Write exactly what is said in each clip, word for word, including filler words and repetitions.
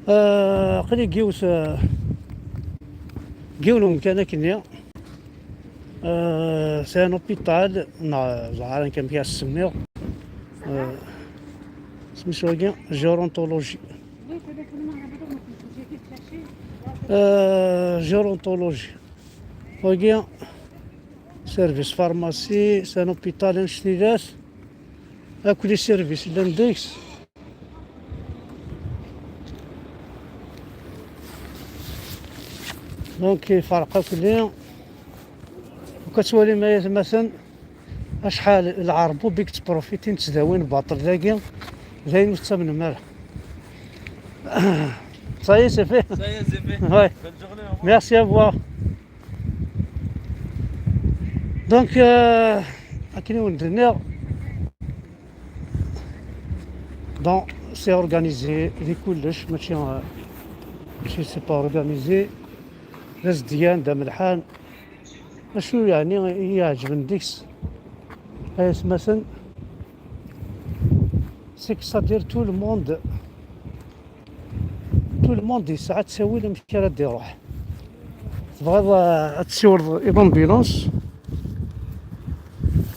Euh, aql-i deg yiwet, euh, deg yiwen umkan akkenni. Euh, c'est un hôpital, neɣ ẓer amek ad s-semmiɣ. Euh, isem-is wagi, gérontologie. Euh, gérontologie. Wagi, service pharmacie, c'est un hôpital, annect-ilat. Akk les services llan deg-s. Donc, iferq akk-nni. Ur k-ttwalim ay atmaten acḥal lɛerbub i yettprofitin ttdawin baṭel dagi, d ayen ur tettamnem ara. Ça y est, c'est fait. Ça y est, c'est fait. Ouais. Bonne journée, au revoir. Merci, au revoir. Donc, euh, akken i wen-d-nniɣ, donc, c'est organisé, di kullec, mačči, euh, mačči c'est pas organisé, d azedgan, d amelḥan. Acu yeɛni i yi-iɛeǧben deg-s, ay atmaten, c'est que ça dire tout le monde, tout le monde yesɛa ttawil amek ara d-iruḥ. Tebɣiḍ, euh, ad tessiwleḍ i l'ambulance,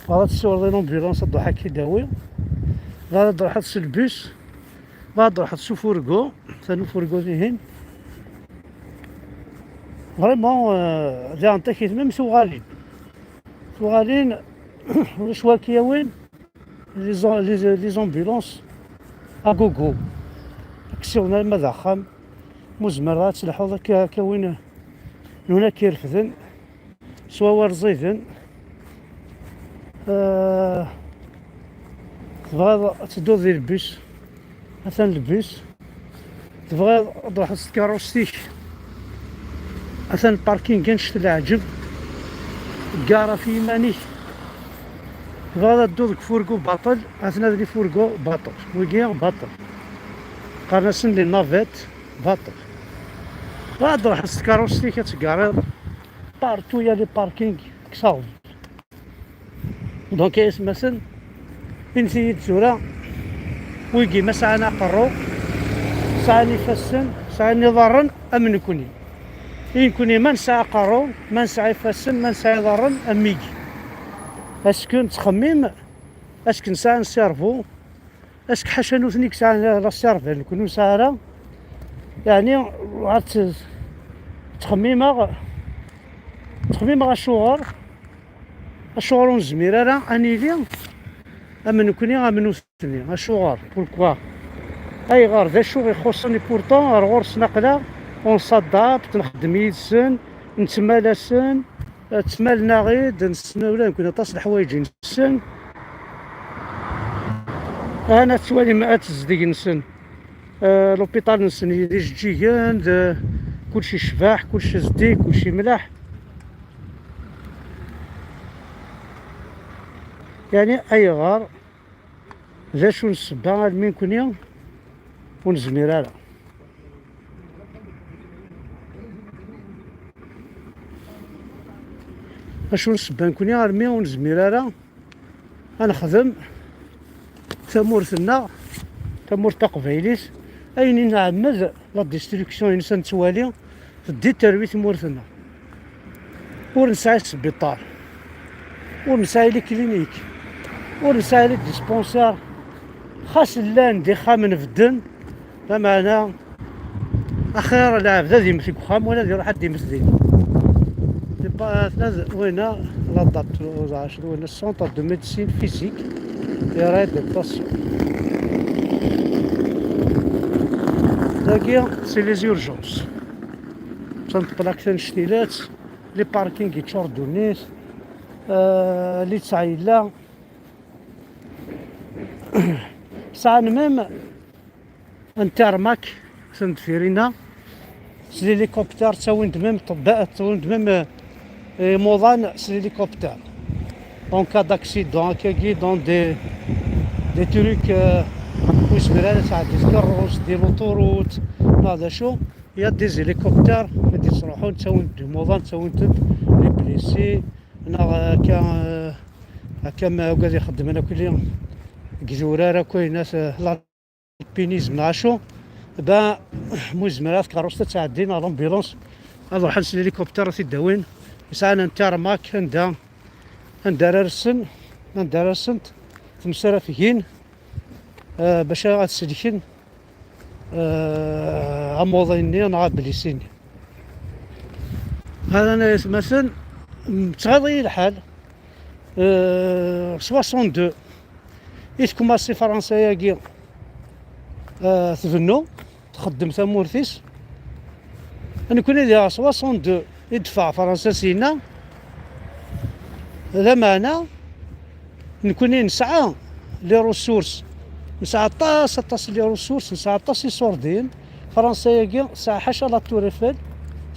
tebɣiḍ ad tessiwleḍ i l'ambulance ad d-truḥ ad k-id-tawi, tebɣiḍ ad d-truḥeḍ s lbus, tebɣiḍ ad d-truḥeḍ s ufurgu, atan ufurgu dihin. Vraiment, euh, diɣen takit même tuɣalin. Tuɣalin, ulac wa k-yawin, les, les, les ambulances à gogo. Aksiwen arma d axxam, mu tzemreḍ ad telḥuḍ akka, akka win n huna k-irefden, s wawal ẓiden. Euh, tebɣiḍ ad tedduḍ di lbus, atan lbus. Tebɣiḍ ad truḥeḍ s tkeṛṛust-ik, atan parking annect leɛǧeb, gar ɣef yiman-ik. Tebɣiḍ ad dduḍ deg furgu baṭel, atan ad furgu baṭel, wigi baṭel. Qqaren-asen les navettes baṭel. Tebɣiḍ ad truḥeḍ s tkeṛṛust-ik ad teggareḍ, partout il y a les parkings, kkseɣ. Donc, ay atmaten, init-iyi-d tura, wigi ma sɛan aqerru, sɛan ifassen, sɛan iḍarren am nekni. I nekni ma nesɛa aqerru, ma nesɛa ifassen, ma nesɛa iḍarren am wigi. Est-ce que nettxemmim, est-ce que nesɛa un cerveau? Est-ce que ḥaca nutni i yesɛan la, la cervelle, nekni ur nesɛi ara? Yeɛni, ur tt-, ttxemmimeɣ, ttxemmimeɣ acuɣer, acuɣer ur nezmir ara ad nili am nekni, am nutni? Acuɣer? Pourquoi? Ayɣer? D acu i ixuṣṣen? Et pourtant, ar ɣur-sen aql-aɣ, on s'adapte, nxeddem yid-sen, nettmal-asen, ttmalen-aɣ-id, nessen ula d nekni aṭas n leḥwayeǧ i nessen. Ana tettwalim ad tezdeg-nsen, eh, l'hôpital-nsen d ijeǧǧigen, d, kullec yecbeḥ, kullec zeddig, kullec yemleḥ. Yeɛni ayɣer? D acu n ssebba almi nekni ur nezmir ara? Acu n ssebba nekni armi ur nezmir ara ad nexdem tamurt-nneɣ, tamurt taqbaylit, ayen i nɛemmed la destruction-ines ad nettwali teddi terwi tmurt-nneɣ? Ur nesɛi sbiṭar, ur nesɛi les cliniques, ur nesɛi les dispensaires. Xas llan d ixxamen bedden, lameɛna axir lɛebd ad yemmet deg uxxam wala ad iruḥ ad d-yemmet din. Tena d winna l'adapte, winna centre de médecine physique et réadaptation. Dagi, c'est les urgences. Atan ṭṭlaqt annect-ilat, les parkings yeččur ddunit, euh, les ttɛayella. Sɛan même un tarmac, atan deffir-inna, s l'hélicoptère, ttawin-d même ṭṭebba-, ttawin-d même, euh, imuḍan s l'hélicoptère. En cas d'accident, akkagi, dans des, des trucs, euh, ur yezmir ara ad tɛeddi tkeṛṛust, di l'autoroute, neɣ d acu, il y a des hélicoptères i d-yettruḥun, ttawin-d imuḍan, ttawin-d les blessés, neɣ akka, euh, akka ma ugad ixeddmen akk deg idurar akk, ayen at, euh, l'alpinisme neɣ acu, Ben, mu yezmer ad tkeṛṛust ad tɛeddi neɣ l'ambulance, ad ruḥen s l'hélicoptère ad t-id-awin. Sɛan un tarmac anda, anda ara rsen, anda ara rsent temsarafgin, eh, bac ad selken, eh, amuḍin-nni neɣ ablisi-nni. Hada ay atmaten, mm, ttɣaḍ-iyi lḥal. Eh, soixante-deux i tkumasi Fransa-agi, eh, tbennu, txeddem tamurt-is. Nekni diɣ soixante-deux i d-teffeɣ Fransa syenna. Lameɛna, nekni nesɛa les ressources, nesɛa aṭas, aṭas les ressources, nesɛa aṭas iṣurdiyen. Fransa-agi tesɛa ḥaca la Tour Eiffel,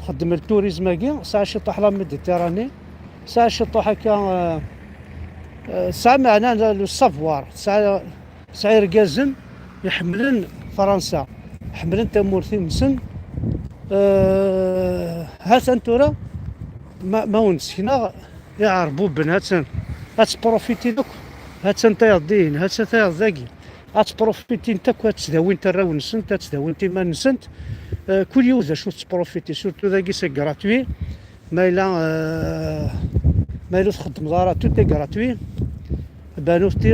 txeddem le tourisme-agi, tesɛa ciṭuḥ la Méditerranée, tesɛa ciṭuḥ akka, euh, euh, tesɛa meɛna le savoir, tesɛa, tesɛa irgazen iḥemmlen Fransa, ḥemmlen tamurt-nsen. Euh, ha-t-an tura, ma, ma wen-d-sekneɣ Iɛerbuben, ha-tt-an, ad ttprofitin akk, ha-tt-an tayeḍ dihin, ha-tt-an tayeḍ dagi. Ad ttprofitint akk, ad ttdawint arraw-nsent, ad ttdawint iman-nsent. Eh, kul yiwet d acu tettprofiti, surtout dagi c'est gratuit. Ma yella, eh, ma yella ur txeddmeḍ ara, tout est gratuit. Banufti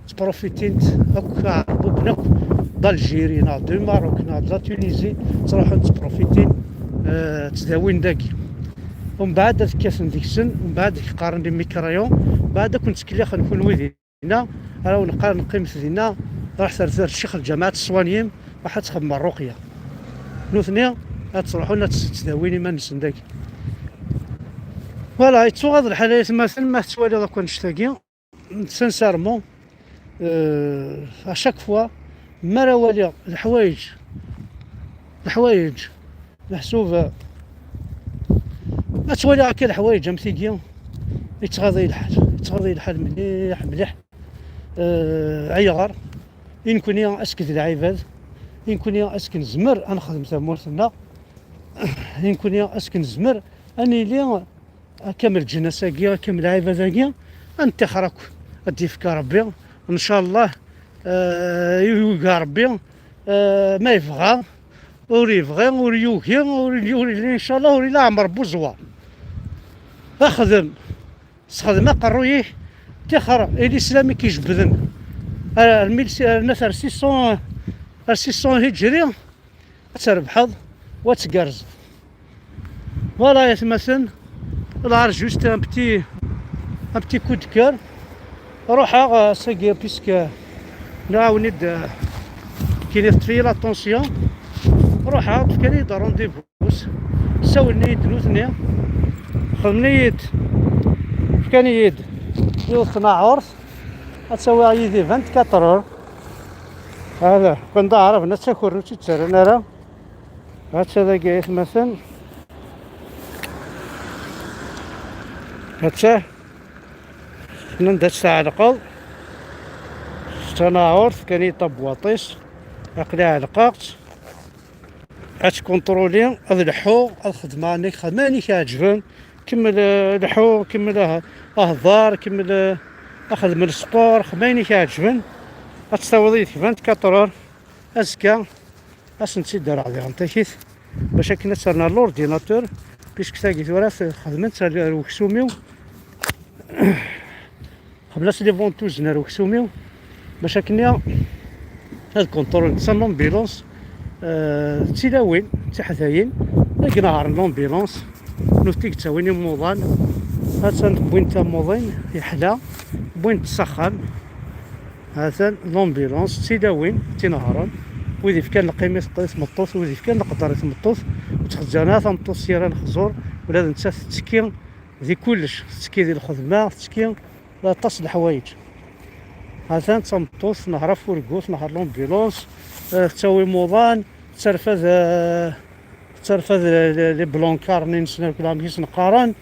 ttprofitint akk, Iɛerbuben akk, d'Algérie neɣ du Maroc neɣ de la Tunisie, ttruḥun ttprofitin, eh, ttdawin dagi. Umbeɛd ad kkaten deg-sen, umbeɛd ad k-qqaren les mécréants, umbeɛd ad ken-ttkellixen kunwi dinna, ara wen-qqaren qqimet dinna, ruḥet ar, ar ccix lǧameɛ ad teṣwanyim, ruḥet ad txedmem ṛṛuqya. Nutni ad ttruḥun ad ttdawin iman-nsen dagi. Voilà, yettuɣaḍ lḥal ay atmaten ma tettwaliḍ akk annect-agi. Sincèrement, euh, à chaque fois, mi ara waliɣ leḥwayeǧ, leḥwayeǧ, meḥsub, euh, ad twaliɣ akka leḥwayeǧ am tigi, yettɣaḍ-iyi lḥal, yettɣaḍ-iyi lḥal mliḥ, mliḥ. Euh, ayɣer? I nekni ass-k d lɛibad, i nekni ass-k nezmer ad nexdem tamurt-nneɣ, i nekni ass-k nezmer ad nili akka am lǧennas-agi, akka am lɛibad-agi, ad nettixer akk, ad d-yefk Ṛebbi, ncallah, eh, yugi Ṛebbi, eh, ma yebɣa, ur yebɣi, ur yugi, ur, ur yelli, ncallah, ur yelli ɛmer buẓwa. Axdem, sexdem aqerruy-ik, tixer i lislam i k-ijebbden ar, ar mil, ar, ar six cents, ar six cents hijri, ad trebḥeḍ, wa tgerrzeḍ. Voilà, ay atmaten, lɛar juste un petit, un petit coup de cœur. Ruḥeɣ, euh, sagi, puisque nɛawen-id, euh, kini teṭṭef-iyi la tension. Ruḥeɣ, fkan-iyi-d rendez-vous. Ssawlen-iyi-d nutni. Xedmen-iyi-d, fkan-iyi-d yiwet tnaɛurt. Ad tt-awiɣ yid-i vingt-quatre heures. Hada, kan d aɛraben ad takren, ur tt-id-ttarran ara. Hatta dagi ay atmaten. Hatta. Nnan-d ad tt-tɛelqeḍ s tanaɛurt, fkan-iyi tabwaṭ-is. Aql-i ɛelqeɣ-tt. Ad tkunṭruli, ad leḥḥuɣ, ad xedmeɣ ayen i k-, ayen i k-iɛeǧben. Kemmel, eh, leḥḥu, kemmel, eh, ahḍer, kemmel, eh, axdem n sport, xdem ayen i k-iɛeǧben. Ad tt-tawiḍ yid-k vingt-quatre heures. Azekka, ad sen-tt-id-rreɣ diɣen takit, bac akken ad ternu l'ordinateur, puisque tagi tura xedmen-tt ar, ar weksum-iw. Xedmen-as les ventouses ar weksum-iw, bac akken ad contrôlen. D l'ambulance, euh, d tilawin, d tiḥdayin, i inehhṛen l'ambulance, nutni i yettawin imuḍan. Hattan wwin-d tamuḍin, yeḥla, wwin-d s axxam. Hatan l'ambulance, d tilawin, d tinehhṛen, wid ifkan lqima i tmeṭṭut, wid ifkan leqder i tmeṭṭut, ur ttxezzan ara tameṭṭut s yir lexẓur, ula d nettat tettekki di kullec, tettekki di lxedma, tettekki di aṭas n leḥwayeǧ. Hatan d tameṭṭut, tnehheṛ afurgu, tnehheṛ l'ambulance, eh, tettawi imuḍan, tettarfad, eh, tettarfad les, les, les brancards-nni-nsen, amek i sen-qqaren.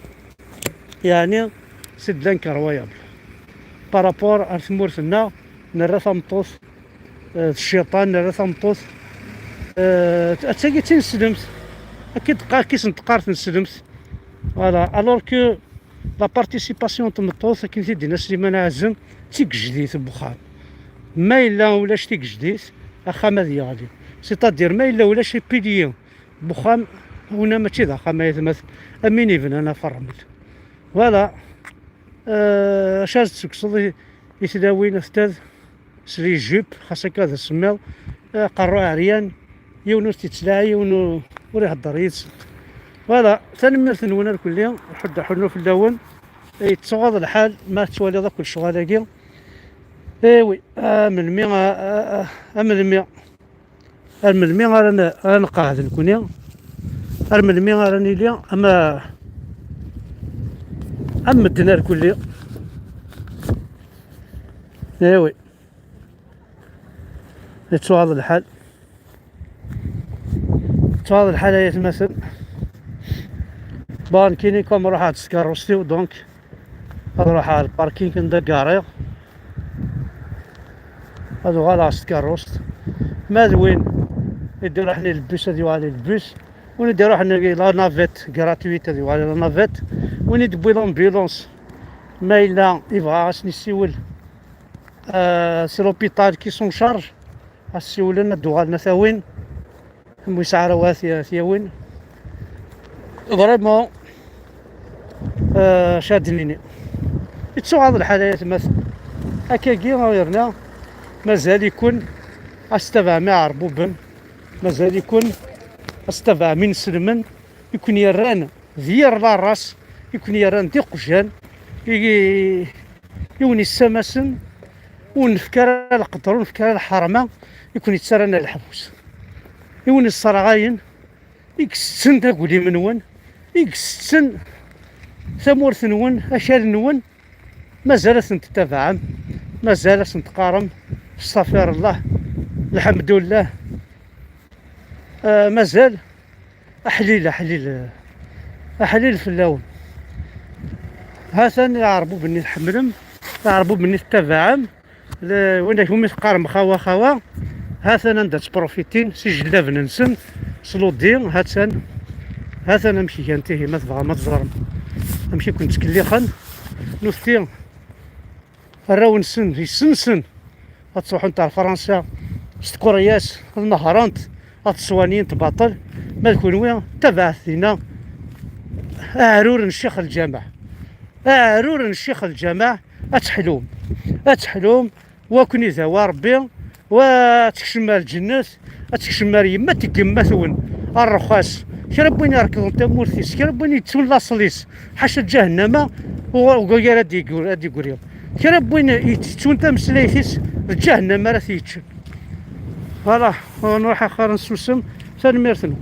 Yeɛni, c'est de l'incroyable. Par rapport ar tmurt-nneɣ, nerra tameṭṭut, eh, d cciṭan, nerra tameṭṭut, eh, d tagi d tineslemt. Akka i d-teqqar, akka i sen-teqqar tineslemt. Voilà. Alors que la participation n tmeṭṭut, akken i t-id-yenna Sliman Ɛazem, d tigejdit n wexxam. Ma yella ulac tigejdit, axxam ad yeɣli. C'est-à-dire, ma yella ulac ipilyi n uxxam, wina mačči d axxam, ay atmaten, am win yebnan ɣef ṛṛmel. Voilà. Euh, acu ara d-tessukkseḍ i, i tlawin, a tad, s les jupes, xas akka d asemmiḍ, aqerru ɛeryan, yiwen ur t-yettlaɛi, yiwen ur, ur ihedder yid-sent. Voilà, tanemmirt-nwen irkelli, ḥedd aḥunnu fell-awen. Yettuɣaḍ lḥal ma tettwaliḍ akk lecɣal-agi. Eh oui, ah, melmi, ah, ah, ah, ah, melmi, ar melmi ara n-, ara nqeɛɛed nekkni? Ar melmi ara nili am, am medden irkelli? Eh oui. Yettuɣaḍ lḥal. Yettuɣaḍ lḥal ay atmaten. Bon, nekkini comme ruḥeɣ-d s tkeṛṛust-iw, donc ad ruḥeɣ ɣer lparking anda gariɣ. Ad uɣaleɣ s tkeṛṛust. Ma d win i d-iruḥen i lbus, ad yuɣal i lbus. Win i d-iruḥen i la navette gratuite, ad yuɣal i la navette. Win i d-tewwi l'ambulance, ma yella yebɣa ad sen-yessiwel, euh, c'est l'hôpital qui s'en charge. Ad siwlen, ad d-uɣalen ad t-awin. Am wi sɛarawa t-, t-yawin. Vraiment, euh, acu ad d-nini? Yettuɣaḍ lḥal ay atmaten. Akkagi yerna mazal-iken ad tettabaɛem iɛerbuben, mazal-iken ad tettabaɛem inselmen i ken-yerran d yir la race, i ken-yerran d iqjan, i, i wen-yessamasen, ur nefk ara leqder, ur nefk ara lḥerma, i ken-yettarran ar leḥbus, i wen-yesserɣayen, i yessetten aglim-nwen, i yessetten tamurt-nwen, akal-nwen. Mazal ad ten-tettabaɛem, mazal ad sen-teqqarem: "Stafirellah, lḥemdullah." Ah, mazal aḥlil, aḥlil, aḥlil fell-awen. Ha-t-an iɛerbuben-nni tḥemmlem, iɛerbuben-nni tettabaɛem, le-, win akk umi teqqarem xawa, xawa, ha-t-an anda ttprofitin s ijellaben-nsen, s ludi, ha-t-an, ha-t-an amek gan ihi, ma tebɣam ad teẓrem amek i ken-ttkellixen. Nutenti, arraw-nsen, yessensen ad ttruḥunt ar Fransa s tkeryas, ad nehṛent, ad ttwanint baṭel. Ma d kunwi, tabaɛet dinna, aɛrur n ccix lǧameɛ, aɛrur n ccix lǧameɛ, ad teḥlum, ad teḥlum, wa ken-idawa Ṛebbi, wa ad tekcem ar lǧennet, ad tekcem ar yemma n yemma-twen, ar rrxas. Kra n win irekḍen tamurt-is, kra n win yettun laṣel-is, ḥaca ǧahennama, u-, ugar ad d-yegr-, ad d-yegri. Kra n win yettettun tameslayt-is, d ǧahennama ara t-yeččen. Voilà, nruḥ axir nsusem, tanemmirt-nwen.